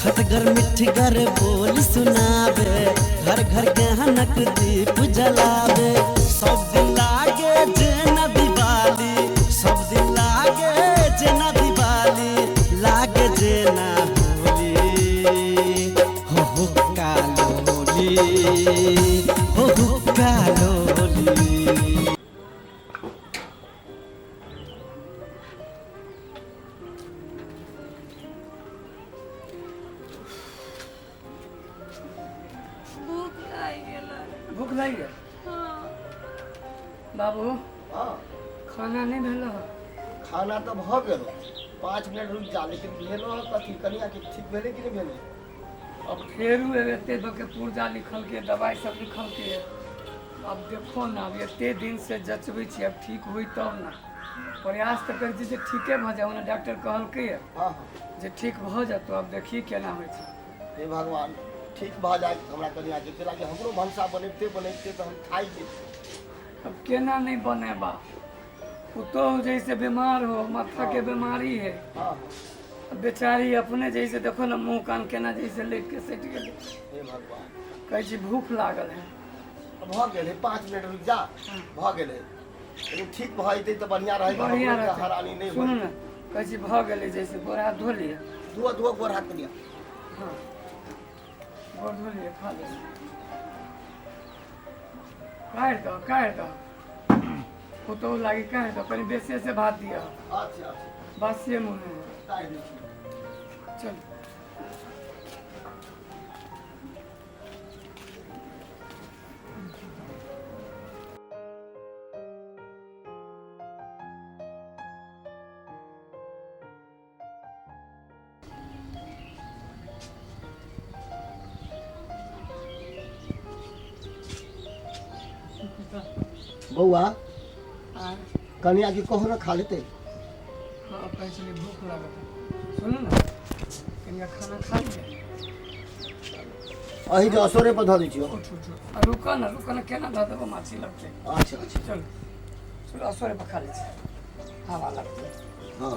खटगर मिठगर बोल सुनावे, घर घर गहनक दीप जलावे। सब दिन लागे जेना दिवाली, सब दिन लागे जेना दिवाली, लागे जेना होली। हो हो कालोली, हो हो कालोली। भूख लागि गेलै। भूख लागि गेल? हाँ। बाबू। हाँ। खाना नहि भेल? खाना तऽ भऽ गेल, 5 मिनट रुकि जा। लेकिन भेलो हँ कथी? कनियाके ठीक भेलै कि नहि भेलै? अब फेरू एते दऽ के पुर्जा लिखलकै, दवाइ सब लिखलकै। अब देखो ने, अब एते दिन से जचबै छी, अब ठीक होई तब ने। प्रयास तऽ करै छी जे ठीके भऽ जाय। ओना डॉक्टर कहलकै हँ हँ जे ठीक भऽ जेतौ। आब देखी केना होइ छै। हे भगवान, ठीक भऽ जाय हमरा कनियाके, केना कि हमरो भनसा बनबिते बनबिते तऽ हम थाकि गेल। अब केना नहीं बनेबा? पुतोहु जैसे बीमार हो, माथा के बीमारी है। हँ अब बेचारी अपने जैसे देखो ना, मुंह कान केना जैसे लेट के सटि गेलै। हे भगवान। कहै छी भूख लागल है। भऽ गेलै, 5 मिनट रुकि जा, भऽ गेलै। लेकिन ठीक भऽ जेतै तऽ बढ़िआँ रहै। बढ़िआँ रहतै। हरानी नहि सुनू होय। ने, कहै छी भऽ गेलै जैसे गोर हाथ धो लिअ। धुआ धुआ गोर हाथ कनिया। हँ, गोर धो लिअ, खा लिअ। काटि दऽ, काटि दऽ, पुतोहु लागी काटि दऽ। कनि बेसिए से भात दिअ। अच्छा अच्छा। बासिए मुँहे। काटि दै छी। चल। बौआ। आ। कनिया के कहू ने, खा लेतै। हाँ, कहै छलियै भूख लागत है। सुनू ने, कनिया खाना खा लिअ। अही जे असोरे पर धऽ दै छियौ। उठ उठ। आ रुकऽ ने, रुकऽ ने, केना धऽ देबो? माछी लगतै। अच्छा अच्छा। चल चल, असोरे पर खा लै छी, हवा लगतै। हँ।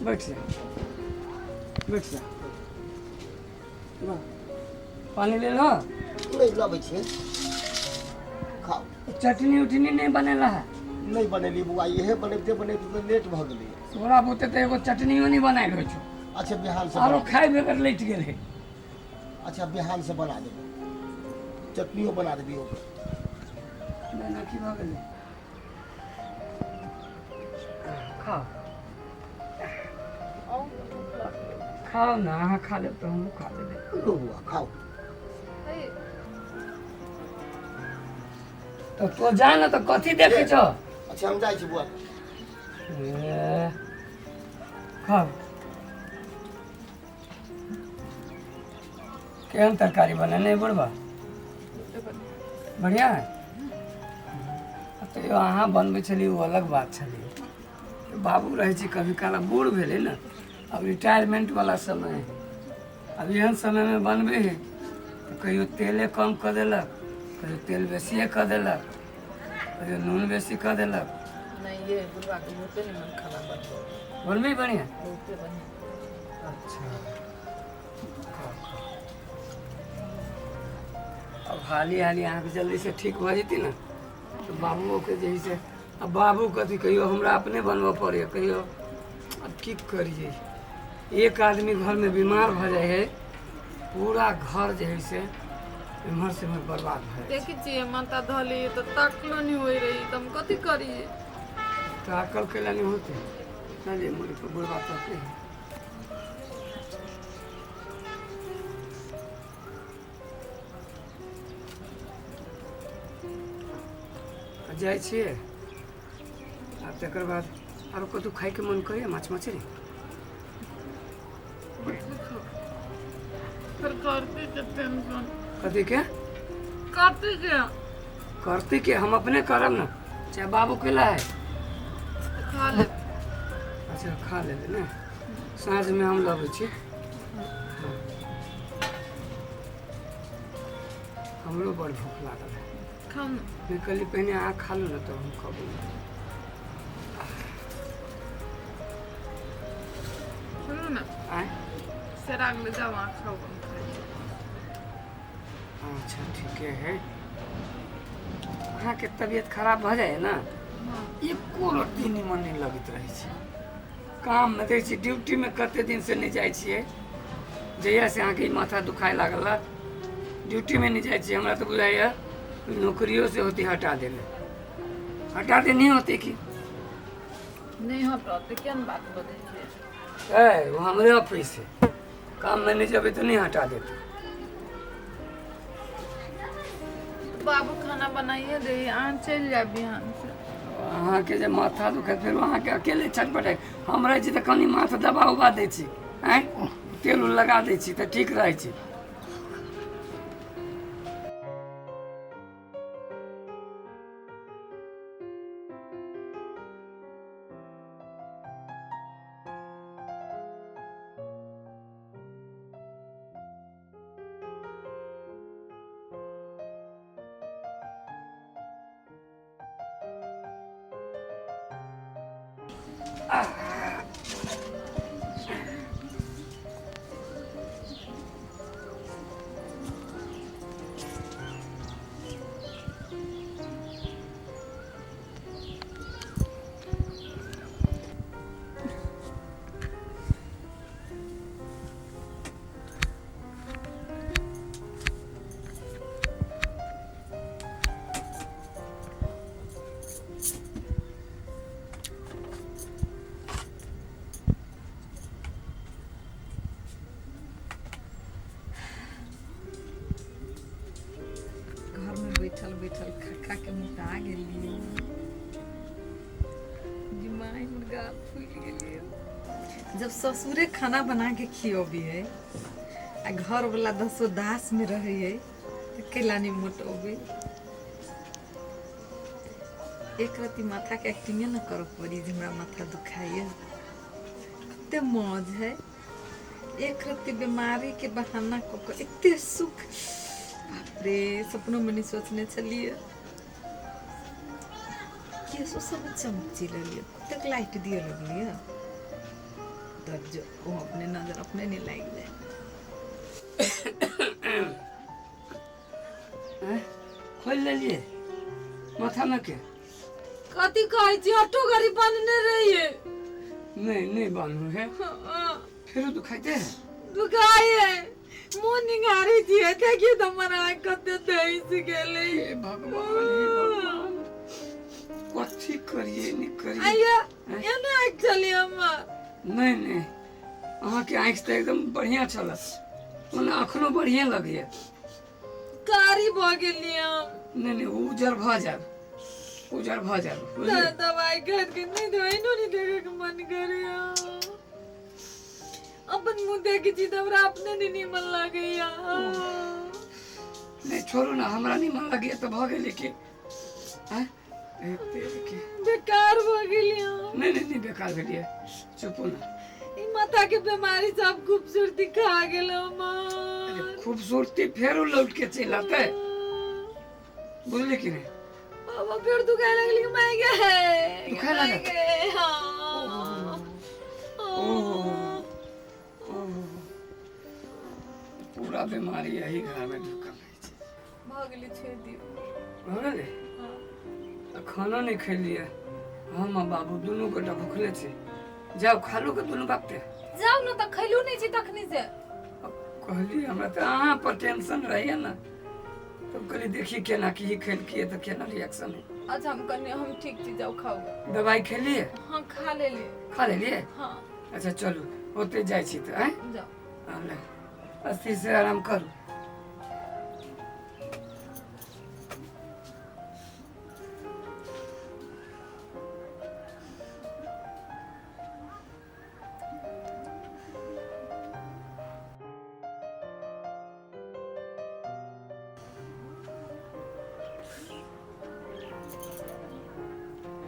बैठ जा, बैठ जा। ला, पानी ले लो। नहि, लबै छियै, खाउ। चटनी उटनी नहीं बनेला है? नहि बनेली बौआ, इहे बनबिते बनबिते तऽ लेट भऽ गेलै। तोरा बुते तऽ एगो चटनियो नहीं बनायल होइ छौ। अच्छा, बिहान से आरो बना। खाइ बेगर लैट गेलै। अच्छा, बिहान से बना देबै, चटनियो बना देबै ओकर। नहि, की भऽ गेलै? खाउ। खाउ ने, अहाँ खा लेब तऽ हमहूँ खा लेबै। लो बौआ, खाउ। तऽ तो जा ने, तऽ कथी देखै छौ? अच्छा, हम जाइ छी बौआ। ए, खाउ। केहन तरकारी बनेने बुढ़बा? बढ़िआँ है। तैयो अहाँ बनबै छलियै ओ अलग बात छलै। बाबू रहै छै कभी काल, आब बूढ़ भेलै ने, आब रिटायरमेंट वाला समय है। आब एहन समयमे बनबै है तऽ कहियो तेले कम कऽ देलक, कहियो तेल बेसिए कऽ देलक, कहियो नून बेसी कऽ देलक। नहीं, ये बुढ़वा के बहुते निमन खाना बनबो। बनबै बढ़िआँ? बहुते बढ़िया। अच्छा, खाउ, खाउ। अब हाली हाली अहाँके जल्दीसँ ठीक भऽ जेतै ने तऽ बाबुओके जे हइ से, आ बाबू कथी, कहियो हमरा अपने बनबऽ पड़ैए कहियो। आब की करियै? एक आदमी घरमे बीमार भऽ जाइ हइ, पूरा घर जे हइ से एम्हर से एम्हर बर्बाद भऽ जाइ छै। देखै छियै, माथा धऽ लियै तऽ ताकलो नहि होइ रही, तऽ हम कथी करियै? तऽ अकल कैला नहि होतै? चलिए, मुड़ी पर बुढ़बा तकै हइ। आ जाइ छियै आब। तकर बाद आरो कतहु खायके मन करैए माछ मछली? फिर करती के टेंशन। कथी के? करती के। करती के हम अपने करब ने, चाहे बाबू केला है। खा ले। अच्छा, खा लेबै ने, साँझमे हम लबै छी। हाँ। हमरो बड़ भूख लागल है। खाउ ने। नहि कहली पहिने अहाँ खा लू ने तब हम खबै। सुनू ने। आँय? सेरा गेलै, जाउ अहाँ खाउ, हम खाइ छी। अच्छा ठीके है। अहाँके तबियत खराब भऽ जाइए ने, एको रत्ती निमन नहि लगैत रहै छै। काममे देखै छियै, ड्यूटीमे कते दिनसँ नहि जाइ छियै। जहियासँ अहाँके ई माथा दुखाय लागल हँ, ड्यूटीमे नहि जाइ छियै। हमरा तऽ बुझाइए नौकरियोसँ होती हटा देने, हटा दे नहि होती की? नहि हटत, केहन बात बजै छियै? ए, वो हमरे ऑफिस है, काममे नहि जेबै तऽ नहि हटा देतै। बाबू खाना बनाइए दे, अहाँ चलि जायब बिहान से। अहाँके जे माथा दुखै, फेर अहाँके अकेले छटपटाइ। हम रहै छी तऽ कनि माथ दबा उबा दै छी, आँय, तेल उल लगा दै छी तऽ ठीक रहै छै। घरमे बैठल बैठल खा खा के मोटा गेलियै, जिमाइ मुर्गा फूलि गेलियै। जब ससुरे खाना बना के खियबियै आ घरवला दसो दासमे रहैयै तऽ कैला नहि मोटोबै? एक रत्ती माथाके एक्टिंगे ने करऽ पड़ी जे हमरा माथा दुखाइए। कते मौज है, एक रत्ती बीमारीके बहाना कऽ कऽ एते सुख, बाप रे, सपनोमे नहि सोचने छलियै। केशो सब चमची लगलियै, कतेक लाइट दिअ लगलियै तब जो ओ अपने नजर अपने नहि लागि जाय। खोलि लेलियै माथामे के? कथी कहै छी, ऑटो गाड़ी बान्हने रहियै। नहि नहि बान्हू है। फेरो दुखाइते है? दुखाइ है, मुँह निहारै छियै, देखियौ तऽ हमर आँखि कते धसि गेलै। हे भगवान, हे भगवान, कथी करिए नहि करिए। आइया एना आँखि छलै हमर। नहि नहि, अहाँके आँखि तऽ एकदम बढ़िआँ छल, ओना अखनो बढ़िएँ लगैए। कारी भऽ गेलियै हम। नहि नहि, उज्जर भऽ जायब, उज्जर भऽ जायब, बुझलियै? दवाई खा के नहि दवाई नहि देखैके मन करैया। अपन मुँह देखै छी तऽ हमरा अपने नहि नीमन लागैया। नहि छोड़ू ने, हमरा नीमन लगैया तऽ भऽ गेलै कि? आँय? हे तेरी के। बेकार भऽ गेलियै हम। नहि नहि नहि, बेकार भेलियै, चुपू ने। ई माथा के बीमारी सब खूबसूरती खा गेल अरे हमर। खूबसूरती फेरो लौट के चलि अतै, बुझलियै कि नहि? बाबा, फेर दुखाय लगली माय गे। दुखाय लागल? माय गे, हाँ। ओहो, ओहो, पूरा बीमारी यही घर में ढुकल रहै छै। भऽ गेलै, छोड़ि दियौ। भऽ गेलै? आ खाना नहि खेलियै हम आ बाबू, दुनू गोटा भुखले छी। जाउ खालू के दुनू बापते। जाउ ने तऽ, खैलू नहि छी तखनी से। कहलियै हमरा तऽ अहाँ पर टेंशन रहैया ने, तब कहलियै देखी केना की खेलकियै तऽ केना रिएक्शन है। अच्छा, हम कनि हम ठीक छी, जाउ खाउ। दवाइ खेलियै? हाँ, खा लेली। खा लेलियै? हाँ। अच्छा चलू, ओते जाइ छी तऽ। आँय? जाउ। हाँ, ले, अस्थिर से आराम करू।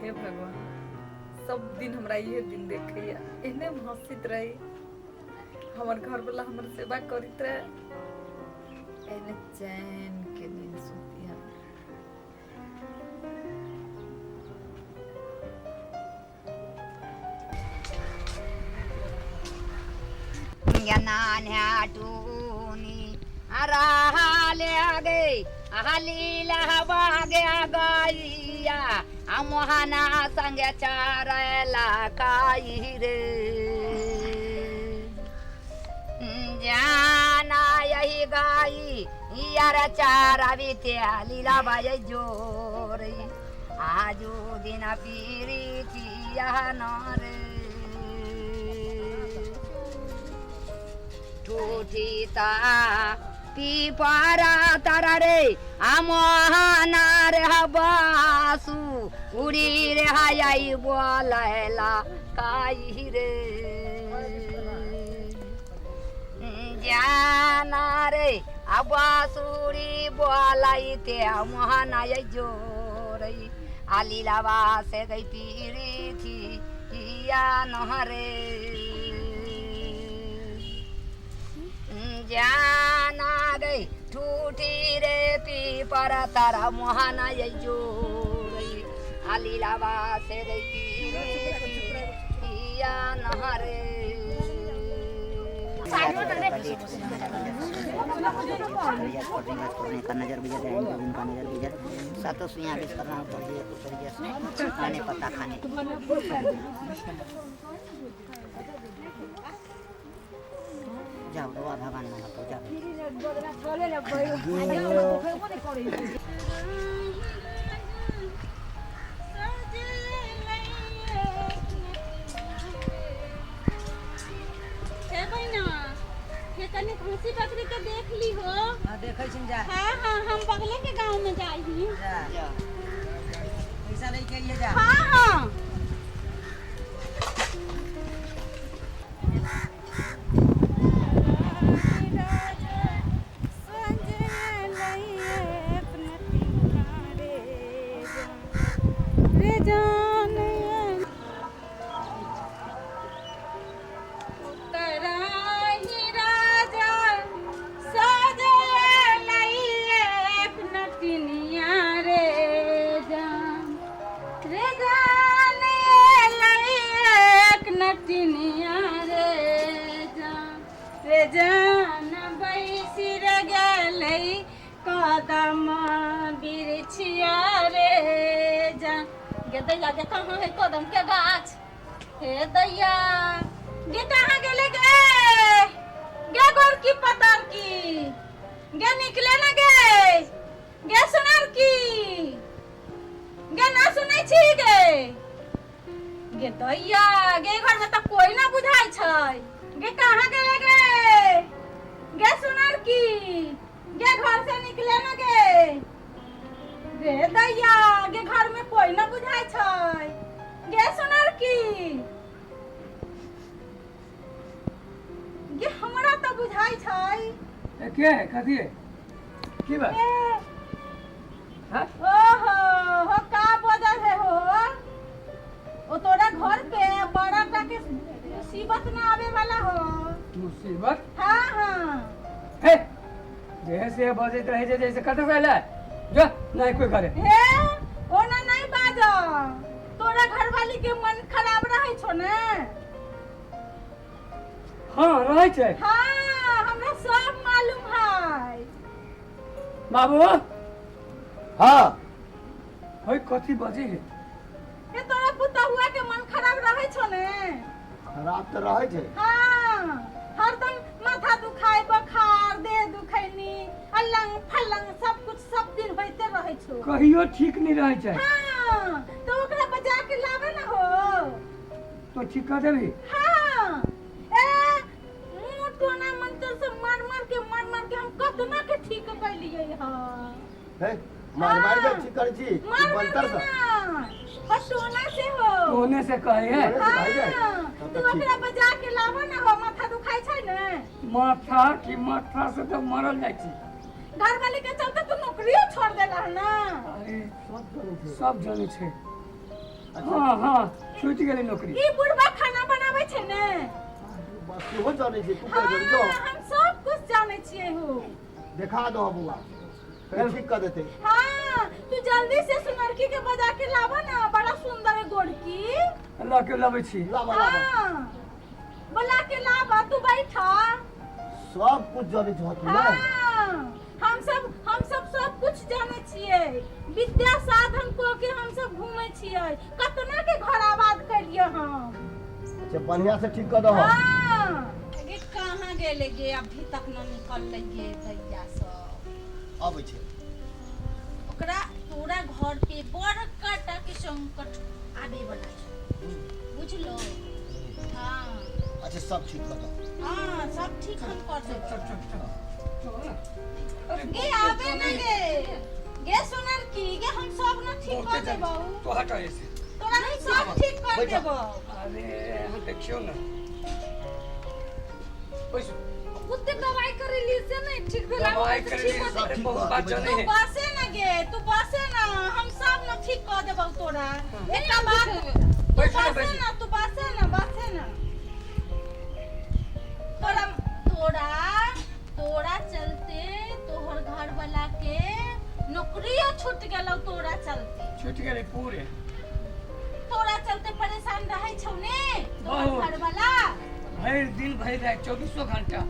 हे भगवान, सब दिन हमरा इहे दिन देखैया। एहने हम हँसैत रही, हमर घरवला हमर सेवा करैत रहे, एहने चैन के नींद सुती हम। संगे नान्या टूनी राहले गे लीला बागे गैया आ मोहना संगे चरला काई रे। जाना यही गाई यार चारा बीते लीला बाई जोर आजू दिन पीरी थिया न रे। ठूठीता पिपरा तारा रे आमोहना रे बासु उड़ी रे हाई बोलायला काई रे। जाना रे बासुरी बोलाइते मोहना जोर आलीलावा से गई पीरी थी किया नहरे। जाना गई ठूठी रे पीपर तारा मोहना जोर आलीलावा से गई पीरी थी किया नहरे। का नजर गुजर का नजर गुजर सातों सुइया बीस करना खाने पत्ता खाने जाओ रोआ भगवान मांगा तो जाओ। कनी खसी बकरी के देख ली हो। हां देखै छिन जा। हां हां हम बगले के गांव में जाई ही। जा पैसा लेके आइए जा। हां हां रे जान कदम बिरछिया रे जा गे दैया के कहाँ है कदम के गाछ हे दैया गे कहाँ गेले गे गे गोर की पतर की गे निकले ना गे गे सुनार की गे ना सुनै छी गे गे दैया गे घर में त कोई ना बुझाई छै गे कहाँ गेले गे गे सुनार की गे घर से निकले ना गे गे दैया गे घर में कोई ना बुझाई छै गे सुनार की गे हमरा त बुझाई छै। के है कथी है की बात? हां ओहो हो का बजल है हो ओ तोरा घर पे बड़ा टा के मुसीबत ना आवे वाला हो। मुसीबत? हां हां हे जैसे बजैत रहे छै जैसे कतौ गेलै जो नहीं कोई करे हे ओना नहीं बाज तोरा घरवाली के मन खराब रहे छो ने। हां रहे छै। हां हमरा सब मालूम है बाबू। हां होय कथी बजे है हे तोरा पुतहुआ के मन खराब रहे छो ने। खराब त रहे छै। हां हरदम माथा दुखाय बखार दे दुखैनी अलंग फलंग सब कुछ सब दिन होते रहे छो कहियो ठीक नहीं रहे छै। हां तो ओकरा बजा के लावे ना हो तो ठीक कर देबी। हां ए मुंह टोना मंत्र से मार मार के हम कतना के ठीक कर लिए हां। हे मार मार के ठीक कर छी मंत्र से और टोना से हो टोने से कहे है। हां तू ओकरा बजा के लावा ना हो माथा दुखाय छै ने। माथा की माथा से तो मरल जाय छी घर वाले के चलते तू नौकरियो छोड़ देला ना। अरे सब जानै छै। हां हां छूट गेलै नौकरी। ई बुढ़बा खाना बनाबै छै ने बस तू जानै छी तू कर जो। हम सब कुछ जानै छियै हो देखा दो बुआ फिर ठीक कर देते। हां तू जल्दी से सुनरकी के बजा के लावा ना बड़ा सुंदर है गोड़की ल के लाबै छी लावा लावा। बोला के लाब तू बैठा। सब कुछ जानै छह तू ने? हाँ, हम सब सब कुछ जानै छियै। विद्या साधन कऽ के हम सब घूमै छियै। कतना के घर आबाद कलियै हम। अच्छा, बढ़िया से ठीक कर दहो। हाँ। गे कहाँ गेले गे? अभी तक न निकललै गे दैया सब। अबै छै। ओकरा तोरा घर पे बड़का टा के संकट आबे वाला छै, बुझलो? हाँ। अच्छा, सब ठीक कर दहो। हाँ, सब ठीक हम कर देबै। चल चल चल चल ना। अरे गे आबे ना गे। गे सुनल की गे, हम सब न ठीक कर बहुते देबौ। तो हटो ऐसे। तोरा हम सब ठीक कर बैठा। देबौ। अरे, यहाँ देखियो ना, बैसो। ओते दवाई करेली से नहीं ठीक भेला। दवाई करेली ठीक सब अरे ठीक बहुत भऽ बात जेतै। जाने तू है। बसे ना गे, तू बसे ना, हम सब न ठीक कर देबौ तोरा। एकटा बात, तू बैठो ना, बसे बैठो। ना, तू बसे ना, बसे ना। तोरा तोरा तोरा चलते तोहर घर वाला के नौकरियो छूट गेलौ तोरा चलते। छूट गेलै पूरे। तोरा चलते परेशान रहै छौ ने तोहर बहुत। घर वाला? भरि दिन भरि राति, 24 घंटा।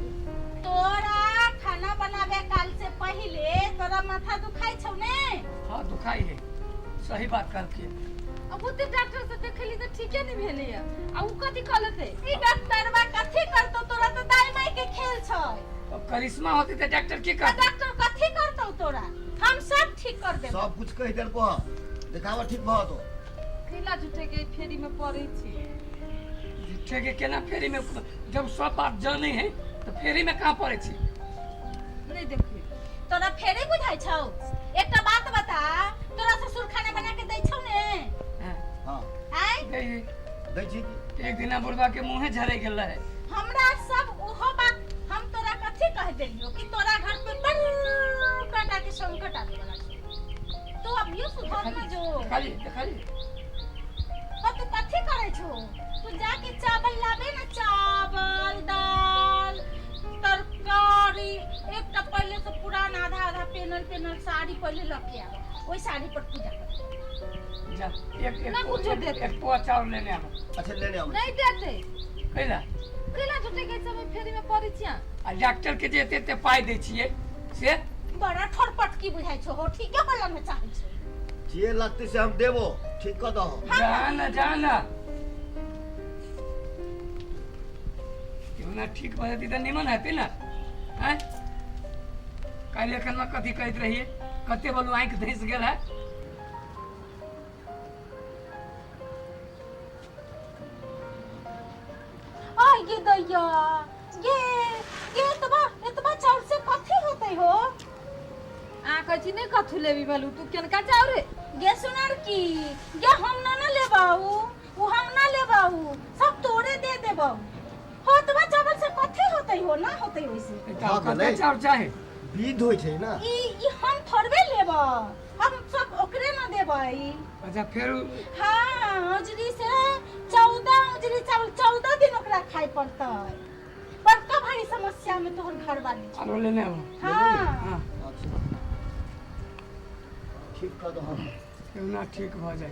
तोरा खाना बनावे काल से पहिले तोरा माथा दुखाई छौ ने? हाँ, दुखाई है, सही बात कहलखिन। अब ओते डॉक्टर से देखेली तऽ ठीके नहीं भेलैया आ उ कथी कहलते? ई डॉक्टरवा कथी करतौ? तोरा तऽ दाई माई के खेल छै। अब करिश्मा होती तो डॉक्टर की तऽ करते? डॉक्टर कथी करतौ तोरा? हम सब ठीक कर देबौ। सब कुछ कहि देलको हँ, देखाबऽ, ठीक भऽ तो। कैला झूठे के फेरी में पड़ै छी? झूठे के केना फेरी में? जब सब बात जाने है तो फेरी में कहाँ पड़े छी? नहीं देखी। तोरा फेरे बुझाइ छौ? एकटा बात बता, तोरा ससुर खाना बना के दै छौ ने? हाँ, हाँ। आय? दै है। दै छी की। एक दिना बुढ़वा के मुँहे झरे गेल रहे। हमरा सब ओहो बात, हम तोरा कथी कह देलियो कि तोरा घर पे बड़का टा के संकट आबे वाला छौ। तू अभियो सुधर न जो। देखा लिए, देखा लिए। तो तू कथी करै छो? तू जाके चावल लाबे ना, चावल दाल तरकारी। एकटा पहिले से पुरान आधा आधा पेनल पेनल साड़ी पहिले लऽ के आबे, ओहि साड़ी पर पूजा कर। जा, एक एक ना कुछो देते। एक पोआ चावल लेने आबो। अच्छा, लेने आबै। नहीं देते। कैला? कैला झूठे के समय फेरी में पड़ै छी अहाँ? आ डॉक्टर के जे एते एते पाइ दै छियै से? बड़ा ठोर पटकी बुझाइ छौ हो, ठीके बोलऽ ने चाहै छौ। जे लगतै से हम देबो, ठीक कऽ दहो। जा ना, जा ना। क्यों ना ठीक भऽ जेतै तऽ निमन हेतै ने? आँय, काल्हि एखन कथी कहैत रहियै? कते बोलू, आँखि धँसि गेल है। आय गे दैया गे, गे एतबा एतबा चाउर से कथी होतै हो? अहाँ कहै छी नहि कथू लेबी बलू, तू केनका चाउर रे? गे सुनर की गे, हम ना ना लेबाऊ, उ हम ना लेबाऊ, सब तोरे दे देबौ हो। एतबा चावल से कथी होतै हो? ना होतै ओइसे। तऽ भऽ कते गेलै। चाउर चाही? विध होइ छै ने। ई ई हम थोड़बे लेबै, हम सब ओकरे ना देबै। अच्छा, फेर? हाँ, उजरी से 14 उजरी चावल 14 दिन ओकरा खाइ पड़तै। बड़का भारी समस्या में तोहर घर वाली छौ। आरो लेने आबो। हाँ। हाँ। अच्छा, ठीक कऽ दहो। केहुना ठीक भऽ जाए।